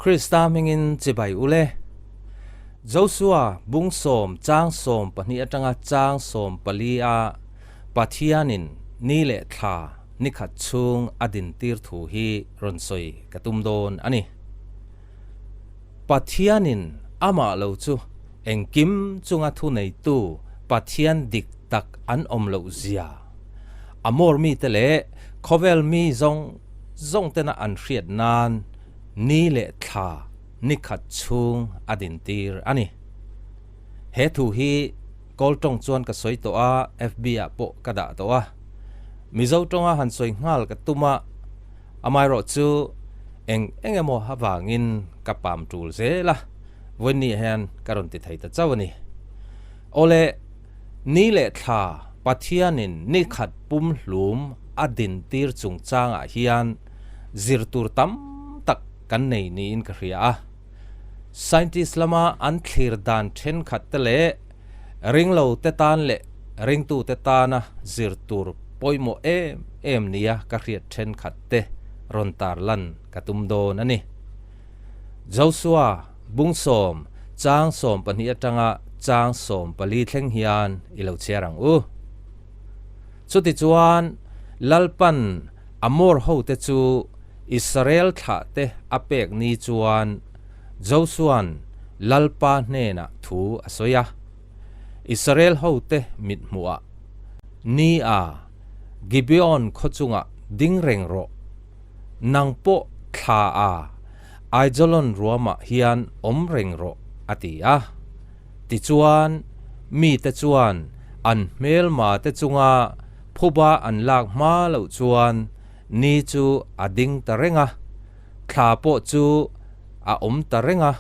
Krista hmingin chibai ule. Josua bung sawm chang 12 atanga chang 14 a Pathianin ni leh thla ni khat chhung a din tir thu hi rawn sawi ka tum dawn a ni. Pathianin amah lo chu engkim chunga thuneitu Pathian dik tak an awm loh zia Amor mite leh khawvel mi zawng zawng tena an hriat nan ni leh thla ni khat chhung a din tir a ni. He thu hi Kawl tawng chuan ka sawi tawh a, FB ah pawh ka dah tawh a. Mizo tawnga han sawi nghal ka tum a, amaherawh chu eng eng emaw avangin ka pam tul zel a, vawiinni hian ka rawn ti thei ta chauh a ni. Awle, ni leh thla Pathianin ni khat pum hlum a din tir chungchangah hian zir tur tam tak kan nei niin ka hria a. Scientist lama an thlir dan thenkhat te leh ringlo te tan leh ringtu te tana zir tur pawimawh em em nia ka hriat thenkhat te rawn tarlan ka tum dawn a ni. Joshua bung sawm chang 12 atanga chang 14 thleng hian i lo chhiar ang u. Chutichuan Lalpan Amor hote chu Israel thlahte a pek ni chuan Josua'n Lalpa hnenah thu a sawi a, Israel hote mithmuhah, Ni a, Gibeon khaw chungah ding reng rawh, nang pawh thla a, Aijalon ruamah hian awm reng rawh, a ti a. Tichuan, mite chuan an hmelmate chunga phuba an lak hma loh chuan Ni chu a ding ta reng a, thla pawh chu a awm ta reng a.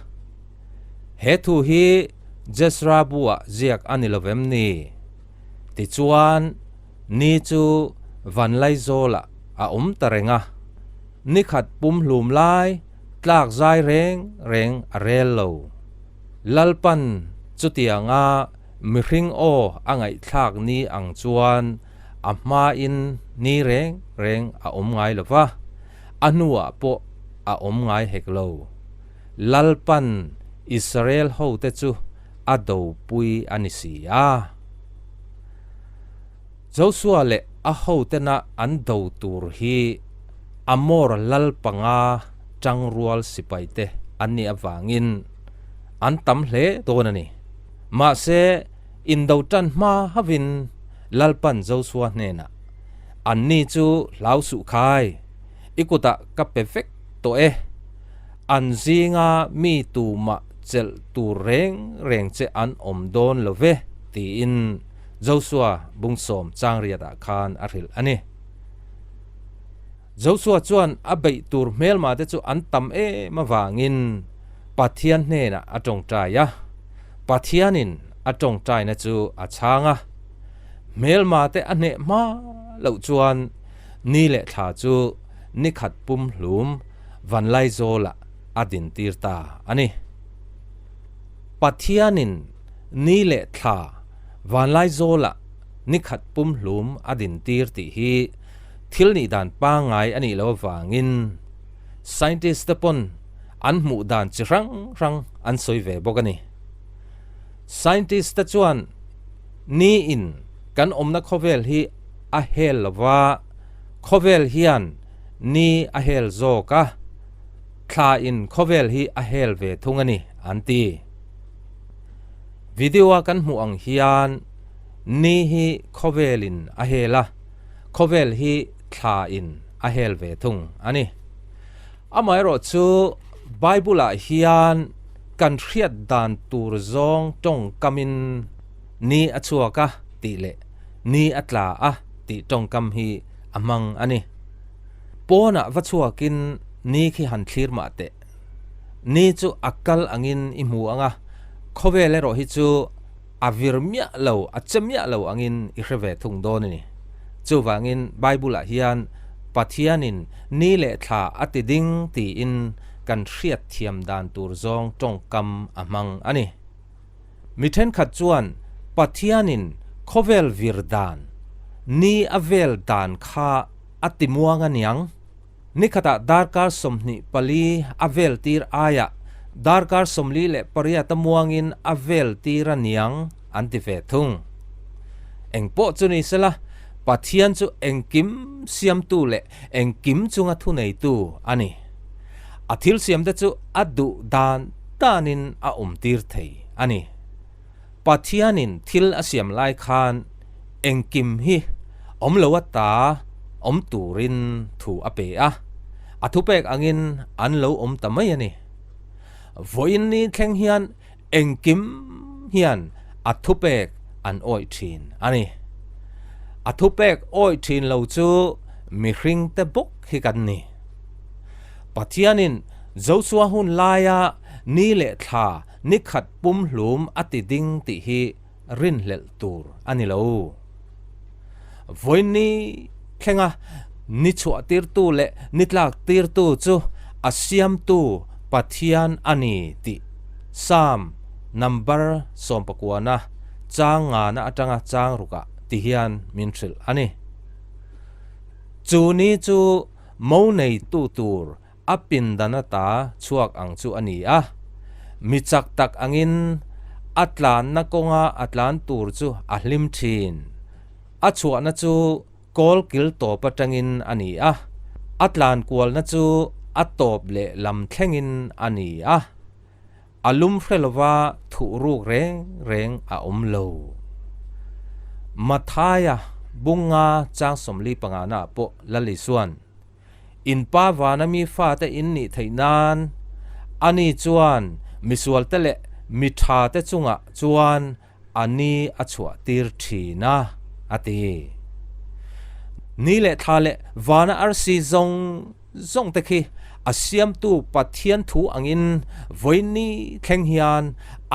He thu hi Jesra buah ziak a ni lo vem ni? Tichuan, ni chu Vanlaizawlah a awm ta reng a, ni khat pumhlum lai tlak zai reng reng a rel lo. Lalpan chutianga mihring aw a ngaihthlak ni ang chuan a hmain ni reng reng a awm ngai lo va, a hnuah pawh a awm ngai hek lo. Lalpan Israel hote chu a dopui a ni si a. Joshua leh a hotena an do tur hi Amor lal panga tangrual sipaite an nih avangin an tam hle dawn a ni. Mahse, indo tan hma havin Lalpan Joshua hnenah, Anni chu hlau suh khai, i kutah ka pe vek tawh e. An zinga mi tumah chelh tur reng reng che an awm dawn lo ve, tiin Joshua bung sawm chang riatah khan a hrilh a ni. Joshua chuan a beih tur hmelmate chu an tam em avangin Pathian hnenah a tawngtai a. Pathianin a tawngtaina chu a chhang a. Hmelmate a hneh hma loh chuan ni leh thla chu ni khat pum hlum Vanlaizawlah a dintir ta a ni. Pathianin ni leh thla Vanlaizawlah ni khat pum hlum a dintir tih hi thil nih dan pangngai a nih loh avangin scientist te pawn an hmuh dan chi hrang hrang an sawi ve bawk a ni. Scientist te chuan ni in kan awmna khawvel hi a hel lo va, khawvel hian ni a hel zawk a, thla in khawvel hi a hel ve thung a ni an ti. Video a kan hmuh ang hian ni hi khawvel in a hel a, khawvel hi thla in a hel ve thung a ni. Amaherawh chu Bible ah hian kan hriat dan tur zawng tawngkamin ni a chhuak a tih leh ni a tla a tih tawngkam hi a hmang a ni. Pawnah va chhuakin ni khi han thlir mah teh. Ni chu a kal angin i hmu ang a, khawvel erawh hi chu a vir miah lo, a che miah lo angin i hre ve thung dawn a ni. Chuvangin Bible-ah hian Pathianin ni leh thla a ti ding tiin kan hriat thiam dan tur zawng tawngkam a hmang a ni. Mi thenkhat chuan Pathianin khawvel vir dan, ni a vel dan kha a ti muang a niang. Ni khatah darkar 24 a vel tir aiah darkar 48 a muangin a vel tir a niang an ti ve thung. Engpawh chu ni sela, Pathian chu engkim siamtu leh engkim chunga thuneitu a ni. A thil siamte chu a duh dan danin a awmtir thei a ni. Pathianin thil a siam lai khan engkim hi awm lo ata awm turin thu a pe a, a thupek angin an lo awm ta mai a ni. Vawiin ni thleng hian engkim hian a thupek an awih thin a ni. A thupek awih thin lo chu mihringte bawk hi kan ni. Pathianin Joshua hun laia ni leh thla Ni khat pumhlum a ti ding tih hi rinhlelh tur a ni lo. Vawiin thlenga ni chhuah tirtu leh ni tlak tirtu chu a siamtu Pathian a ni tih Psalm number sawmpakuana chang ngana atanga chang rukah ti hian min hrilh a ni. Chu ni chu mo neitu tur A pindan ata chhuak ang chu a ni a, mi chak tak angin a tlanna kawnga a tlan tur chu a hlim thin. A chhuahna chu kawl kil tawp atangin a ni a, a tlan kualna chu a tawp leh lam thlengin a ni a. A lum hre lova thuh ruk reng reng a awm lo. Mathaia bunga chang 45 naah pawh Lali chuan, In pa vana mi fate in nih theih nan, ani chuan misualte leh mi thate chungah chuan a ni a chhuah tir thin a, a ti. Ni leh thla leh vana arsi zawng zawng te khi a siamtu Pathian thu angin vawiin thleng hian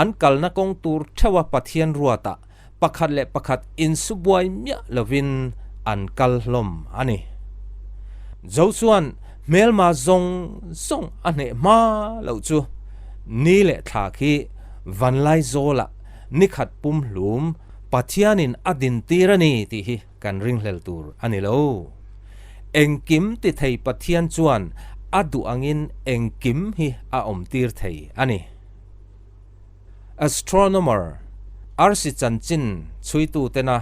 an kalna kawng tur theuha Pathian ruatah pakhat leh pakhat insubuai miah lovin an kal hlawm a ni. Jo chuan hmelma zawng zawng a hneh hma loh chu ni leh thla khi vanlai zawlah nikhat pumhlum Pathianin a dintir a ni tih hi kan ringhlel tur a ni lo. Engkim ti thei Pathian chuan a duh angin engkim hi a awmtir thei a ni. Astronomer, arsi chanchin chhuitutena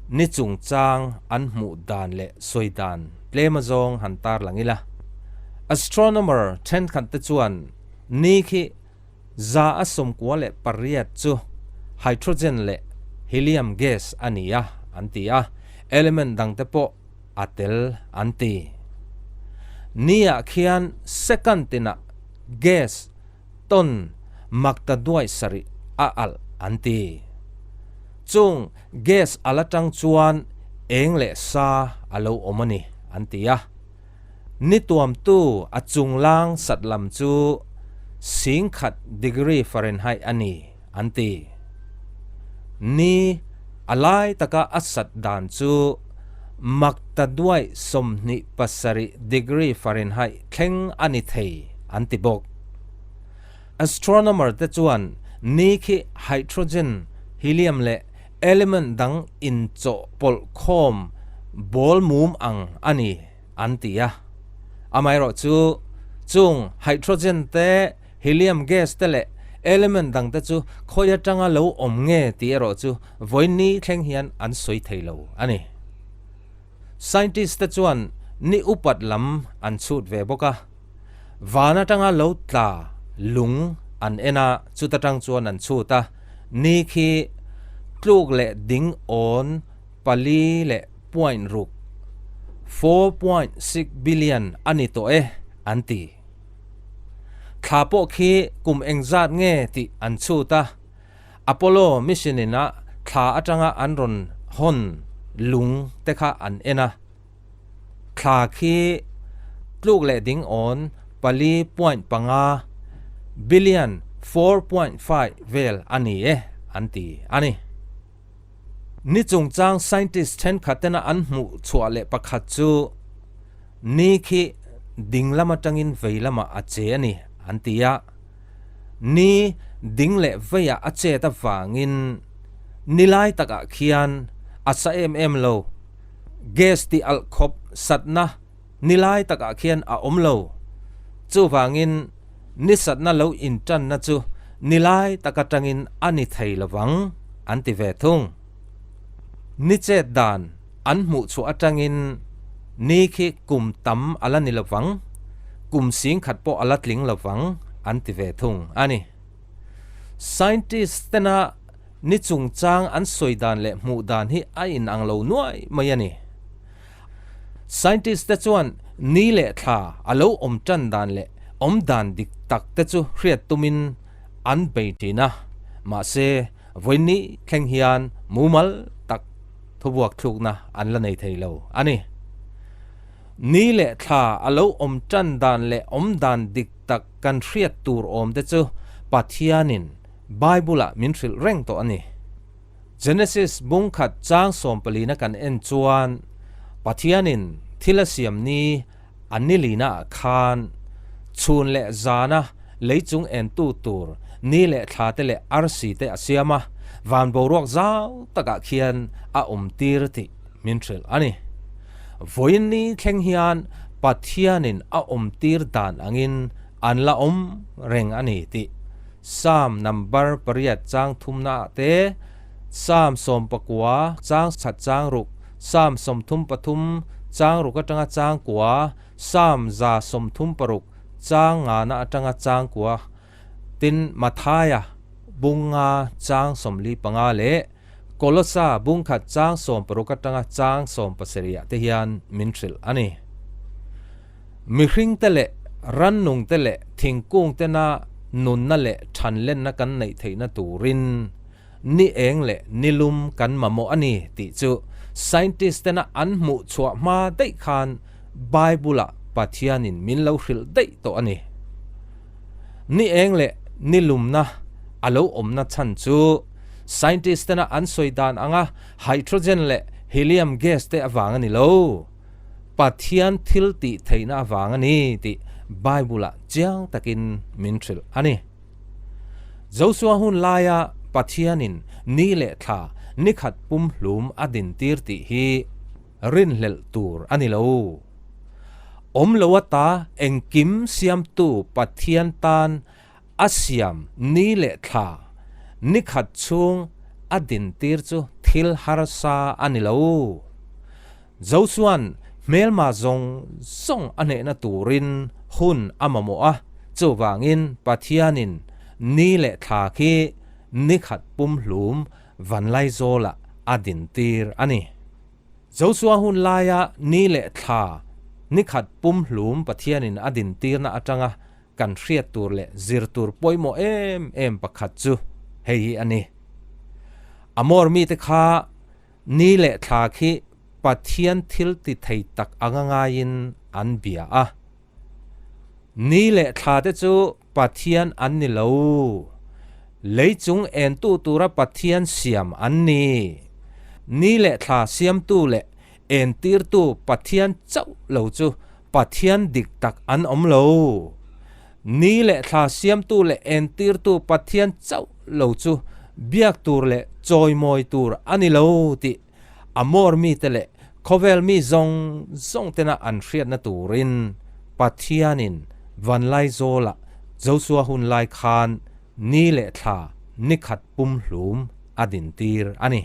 ni chungchang an hmuh dan leh sawi dan tlem azawng han tarlang ila. Astronomer thenkhat te chuan ni khi 98 chu hydrogen leh helium gas a ni a an ti a, element dangte pawh a tel an ti. Ni-ah khian second tinah gas Ton makta duai sarih a alh an ti. Chung gas al atang chuan eng leh sa a lo awm a ni an ti a. Ni tuamtu a chunglang sat lam chu 10,000 degree Fahrenheit a ni an ti. Ni a lai taka a sat dan chu makta duai 27 degree Fahrenheit thleng a ni thei an ti bawk. Astronomer te chuan ni khi hydrogen, helium leh element dang inchawhpawlh khawm ball mum ang a ni an ti a. Amaherawh chu chung hydrogen te, helium gas te leh element dang te chu khawi atanga lo awm nge tih erawh chu vawiin ni thleng hian an sawi thei lo a ni. Scientist te chuan ni upat lam an chhut ve bawk a, van atanga lo tla lung an en a, chuta tang chuan an chhut a, ni khi tluk leh ding awn pali leh point ruk, 4.6 billion, a ni tawh e an ti. Thla pawh khi kum engzat nge tih an chhut a, Apollo mission in a thla atanga an rawn hawn lung te kha an en a, thla khi tluk leh ding awn 4.5 billion, 4.5, vel a ni e an ti a ni. Ni chungchang scientist thenkhat tena an hmuh chhuah leh pakhat chu ni khi ding lam atangin vei lamah a che a ni an ti a. Ni ding leh veiah a chet avangin ni lai takah khian a sa em em lo. Gas tih alh khawp satna. Ni lai takah khian a awm lo. Chuvangin nisatna lo intanna chu ni lai tak atangin a ni thei lovang an ti ve thung. Ni chet dan an hmuh chhuah atangin ni khi kum tam a la ni lovang, kum singkhat pawh a la tling lovang an ti ve thung a ni. Scientist tena ni chungchang an sawi dan leh hmuh dan hi a inang lo nuai mai a ni. Scientist te chuan ni leh thla a lo awm tan dan leh awm dan dik tak te chu hriat tumin an bei thin a, mahse vawiin thleng hian mumal tak thubuak thlukna an la nei thei lo a ni. Ni leh thla a lo awm tan dan leh awm dan dik tak kan hriat tur awm te chu Pathianin Bible-ah min hrilh reng tawh a ni. Genesis bung khat chang sawmpalina kan en chuan Pathianin thil a siam ni a nilina ah khan chhun leh zana leichung entu tur ni leh thla te leh arsi te a siam a, van boruak zau takah khian a awm tir tih min hrilh a ni. Vawiin ni thleng hian Pathianin a awm tir dan angin an la awm reng a ni tih Psalm number pariat chang thumna ah te, Psalm 19 chang khat chang ruk, Psalm 33 chang ruk atanga chang kua, Psalm 136 chang ngana atanga chang kua, tin Mathaia bung nga chang 45 leh Kolosa bung khat chang 16 atanga chang 17 ah te hian min hrilh a ni. Mihring te leh rannung te leh thingkung tena nunna leh thanlenna kan neih theihna turin ni eng leh ni lum kan mamawh a ni tih chu scientist tena an hmuh chhuah hma daih khan Bible-ah Pathianin min lo hrilh daih tawh a ni. Ni eng leh ni lumna a lo awmna chhan chu scientist tena an sawi dan anga hydrogen leh helium gas te avang a ni lo. Pathian thil tih theihna avang a ni tih Bible-ah chiang takin min hrilh a ni. Josua hun laia Pathianin ni leh thla ni khat pumhlum a dintir tih hi rinhlelh tur a ni lo. Awm lo ata engkim siamtu Pathian tan A siam ni leh thla ni khat chhung a dintir chu thil harsa a ni lo. Josua'n hmelma zawng zawng a hnehna turin hun a mamawh a, chuvangin Pathianin ni leh thla khi ni khat pumhlum vanlaizawlah a dintir a ni. Josua hun laia ni leh thla ni khat pumhlum Pathianin a dintirna atanga Kan hriat tur leh zir tur pawimawh em em pakhat chu hei hi a ni. Amor mite kha ni leh thla khi Pathian thil ti thei tak anga ngaiin an bia a. Ni leh thla te chu Pathian an ni lo. Leichung entu tura Pathian siam an ni. Ni leh thla siamtu leh Entirtu Pathian chauh lo chu Pathian dik tak an awm lo. Ni leh thla siamtu leh entirtu Pathian chauh lo chu biak tur leh chawimawi tur a ni lo tih Amor mite leh khawvel mi zawng zawng tena an hriatna turin Pathianin Vanlaizawlah Josua hun lai khan ni leh thla ni khat pumhlum a dintir a ni.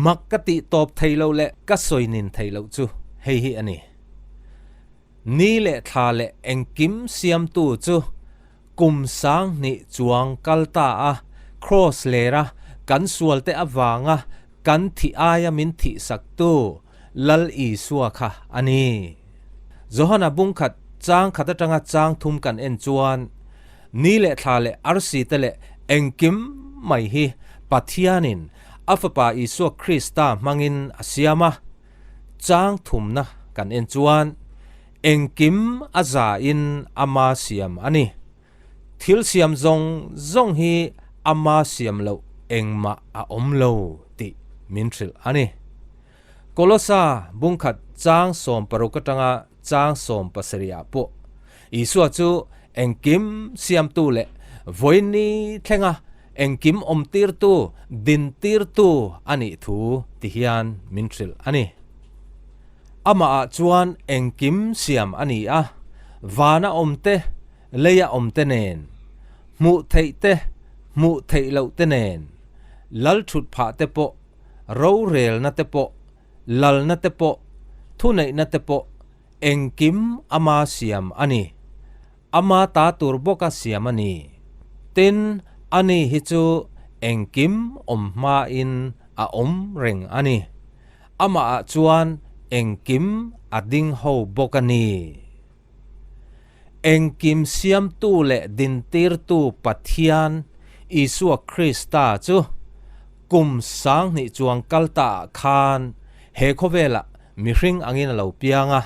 Mak ka tih tawp thei loh leh ka sawi nin thei loh chu hei hi a ni. Ni leh thla leh engkim siamtu chu kum sang hnih chuang kal ta a, Kraws lera kan sualte avanga kan thih aia min thihsaktu Lal Isua kha a ni. Johana bungkhat chang khat atanga chang thum kan en chuan Ni leh thla leh arsi te leh engkim mai hi Pathianin a Fapa Isua Krista hmangin a siam a. Chang thumna kan en chuan engkim a zain ama siam a ni. Thil siam zawng zawng hi ama siam loh engmah a awm lo tih min hrilh a ni. Kolosa bungkhat chang 16 atanga chang 17 ah pawh Isua chu engkim siamtu leh vawiin thlenga engkim awmtirtu, dintirtu a nih thu ti hian min hrilh a ni. Amahah chuan engkim siam a ni a, vana awm te, leia awm te nen, hmuh theih te, hmuh theih loh te nen, lal thut phah te pawh, rorelna te pawh, lalna te pawh, thuneihna te pawh, engkim ama siam a ni. Ama ta tur bawka siam a ni. Tin, ani hi chu engkim awm hmain a awm reng a ni. Amahah chuan engkim a ding ho bawk a ni. Engkim siamtu leh dintirtu Pathian Isua Krista chu kum 2000 chuang kal taah khan he khawvelah mihring angin a lo piang a.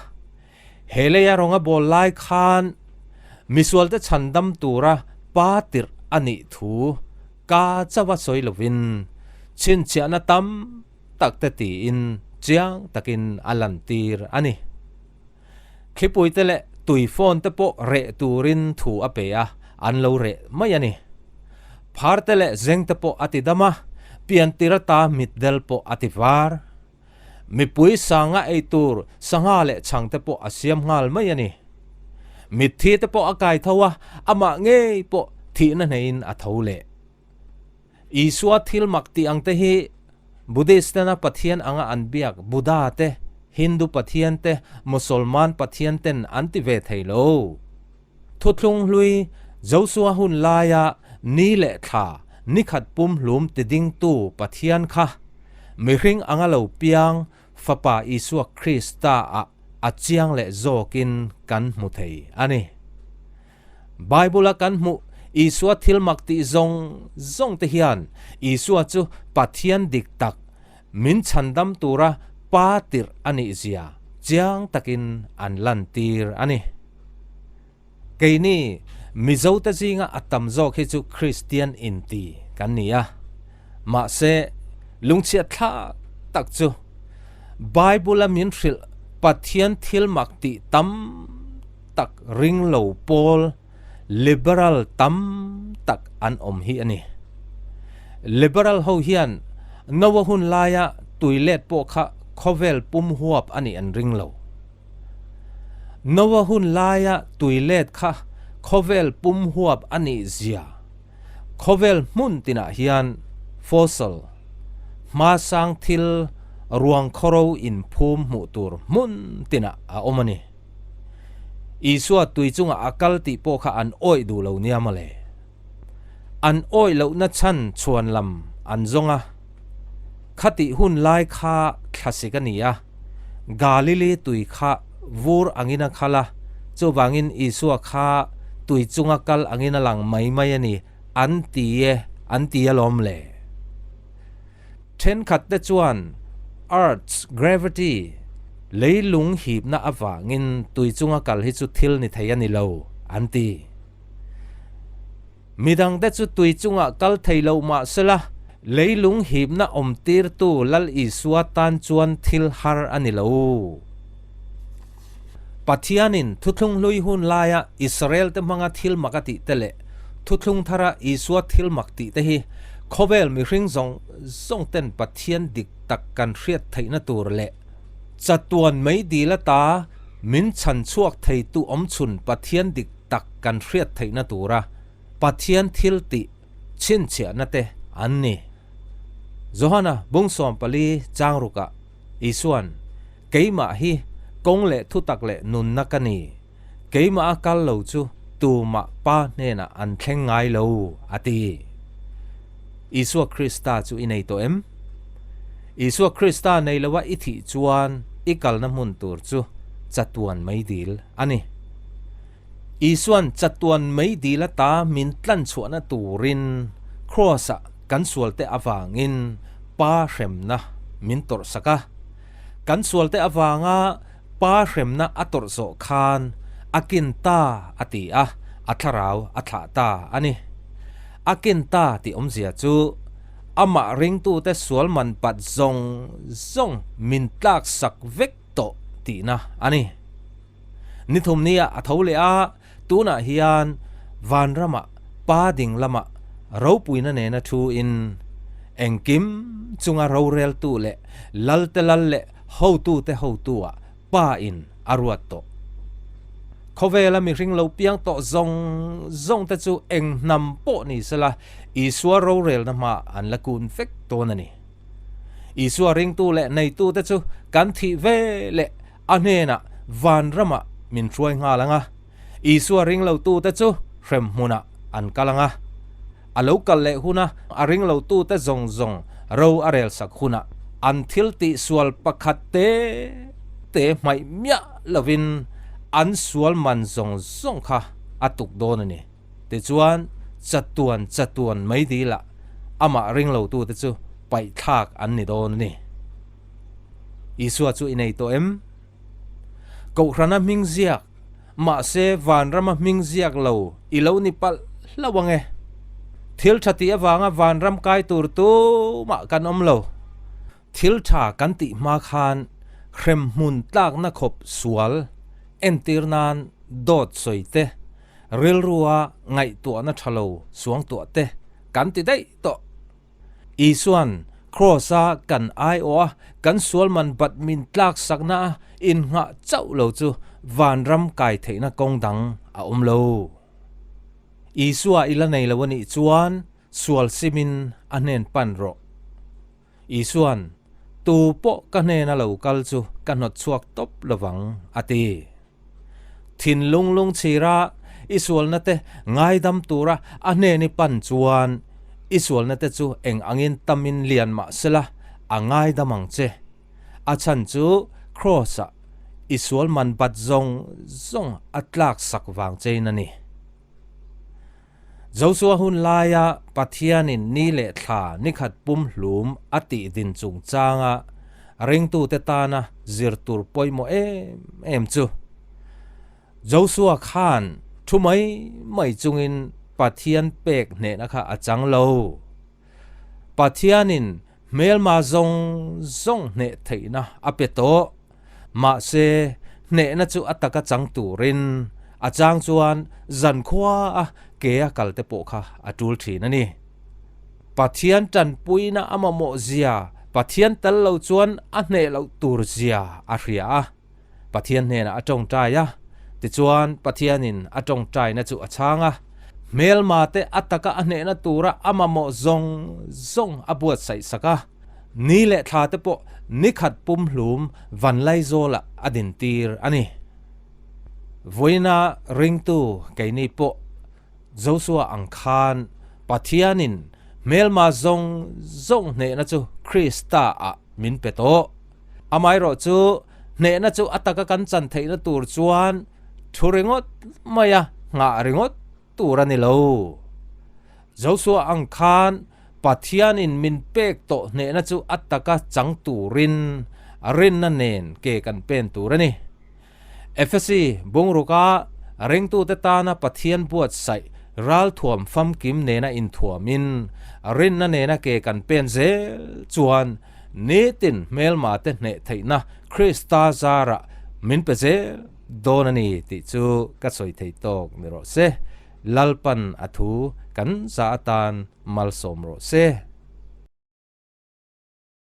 He leia rawng a bawl lai khan misualte chhandam tura pa tirh a nih thu ka chauha sawi lovin chhinchhiahna tam tak te tiin chiang takin a lantir a ni. Thlipuite leh tui phone te pawh reh turin thu a pe a, an lo reh mai a ni. Phar te leh zeng te pawh a ti dam a, piantir ata mitdel pawh a ti var. Mipui sanga ei tur sangha leh chhang te pawh a siam nghal mai a ni. Mitthi te pawh a kai tho a, amah ngei pawh thihna hneiin a tho leh. Isua thil mak tih ang te hi Buddhist tena Pathian anga an biak Buddha te, Hindu Pathian te, Mosolman Pathian ten an ti ve thei lo. Thuthlung hlui Josua hun laia ni leh thla nikhat pumhlum ti dingtu Pathian kha mihring anga lo piang Fapa Isua Krista ah a chiang leh zawkin kan hmu thei a ni. Bible-a kan hmuh Isua thil mak tih zawng zawng te hian Isua chu Pathian dik tak, min chhandam tura Pa tirh a nih zia chiang takin an lantir a ni. Keini Mizote zinga a tam zawk hi chu Kristian inti kan ni a, mahse lungchhiat thlak tak chu Bible-a min hrilh Pathian thil mak tih tam tak ring lo pawl liberal tam tak an awm hi a ni. Liberal ho hian Noah hun laia tui let pawh kha khawvel pum huap a nih an ring lo. Noah hun laia tui let kha khawvel pum huap a nih zia khawvel hmun tinah hian fossil, hmasang thil ruang khawro inphum hmuh tur hmun tinah a awm a ni. Isua tui chungah a kal tih pawh kha an awih duh lo nia mawle. An awih lohna chhan chhuan lam an zawng a. Khatih hun lai kha thlasik a ni a, Galili tui kha vur angin a khal a, chuvangin Isua kha tui chunga kal angin a lang mai mai a ni, an ti e, an ti alawm le. Thenkhat te chuan Earth's gravity, leilung hipna avangin tui chunga kal hi chu thil ni thei a ni lo, an ti. Midang te chu tui chunga kal thei lo mah sela, leilung hipna awm tirtu Lal Isua tan chuan thil har a ni lo. Pathianin thuthlung hlui hun laia Israel te hmanga thil mak a tih te leh thuthlung thara Isua thil mak tih te hi khawvel mihring zawng zawng ten Pathian dik tak kan hriat theihna tur leh chatuan mei dil ata min chhan chhuak theitu awmchhun Pathian dik tak kan hriat theihna tura Pathian thil tih chhinchhiahna te an ni. Johana bung 14 chang rukah Isuan Keimah hi kawng leh thutak leh nunna ka ni. Keimah a kal lo chu tumah Pa hnenah an thleng ngai lo, a ti. Isua Krista chu i nei tawh em? Isua Krista nei loa i thih chuan i kalna hmun tur chu chatuan meidil a ni. Isuan chatuan meidil ata min tlan chhuahna turin Kraws-ah kan sualte avangin Pa hremna min tawrhsak a. Kan sualte avanga Pa hremna a tawrh zawh khan a kin ta a ti a, a thlarau a thlah ta a ni. A kin ta tih awmzia chu amah ringtute sual man pat zawng zawng min tlaksak vek tawh tihna a ni. Ni thum nia a tho leh a, tunah hian vanramah Pa ding lamah ropuina nena thu in engkim chunga roreltu leh Lalte lal leh hotute hotua. Pa in a ruat tawh. Khawvela mihring lo piang tawh zawng zawng te chu eng hnam pawh ni sela Isua rorelna hma an la kun vek dawn a ni. Isua ringtu leh neitu te chu kan thih ve leh a hnenah vanramah min hruai nghal ang a, Isua ringlotu te chu hremhmunah an kal ang a. A lo kal leh huna a ringlotute zawng zawng ro a relsak hunah an thil tihsual pakhat te te hmaih miah lovin an sual man zawng zawng kha a tuk dawn a ni. Tichuan, chatuan chatuan mai dilah amah ringlotute chu paihthlak an ni dawn a ni. Isua chu i nei tawh em? Kohhrana hming ziak, mahse vanrama hming ziak lo i lo ni palh hlauh ang e. Thil tha tih avanga vanram kai tur tumah kan awm lo. Thil tha kan tih hma khan hremhmun tlakna khawp sual entir nan dawt sawi te, rilrua ngaihtuahna tha lo suangtuah te kan ti daih tawh. Isua'n Kraws-a kan aiawh a, kan sual man bat min tlaksakna a innghah chauh lo chu vanram kai theihna kawng dang a awm lo. Isua i la nei lo a nih chuan sual simin a hnen pan rawh. Isua'n, Tu pawh ka hnena lo kal chu ka hnawt chhuak tawp lovang, a ti. Thinlung lungchhira i sualna te ngaidam tura a hnen i pan chuan i sualna te chu eng angin tamin lian mah sela a ngaidam ang che. A chhan chu Kraws-ah i sual man bat zawng zawng a tlak sak vang chein a ni. Josua hun laia Pathianin ni leh thla nikhat pumhlum a tih din chungchanga ringtute tana zir tur pawimawh em em chu Josua khan thu mai mai chungin Pathian pek hnehna kha a chang lo. Pathianin hmelma zawng zawng hneh theihna a pe tawh. Mahse, hnehna chu a taka chang turin a chang chuan zankhua a ke a kal te pawh kha a tul thin a ni. Pathian tanpuina a mamawh zia, Pathian tel lo chuan a hneh loh tur zia a hria a. Pathian hnenah a tawngtai a, tichuan Pathianin a tawngtaina chu a chhang a. Hmelma te a taka a hnehna tura a mamawh zawng zawng a buatsaih sak a. Ni leh thla te pawh nikhat pumhlum Vanlaizawlah a dintir a ni. Vawiina ringtu keini pawh Joshua ang khan Pathianin hmelma zawng zawng hnehna chu Krista ah min pe tawh. Amaherawh chu hnehna chu a taka kan chan theihna tur chuan thu ringawt maia nghah ringawt tur a ni lo. Joshua ang khan Pathianin min pek tawh hnehna chu a taka chang turin rinna nen ke kan pen tur a ni. Efesi bungruka ringtute tana Pathian buatsaih ralthuam famkim nena inthuamin rinna nena ke kan pen zel chuan nitin hmelmate hneh theihna Krista zarah min pe zel dawn a ni tih chu ka sawi thei tawk ni rawh se. Lalpan a thu kan za atan malsawm rawh se.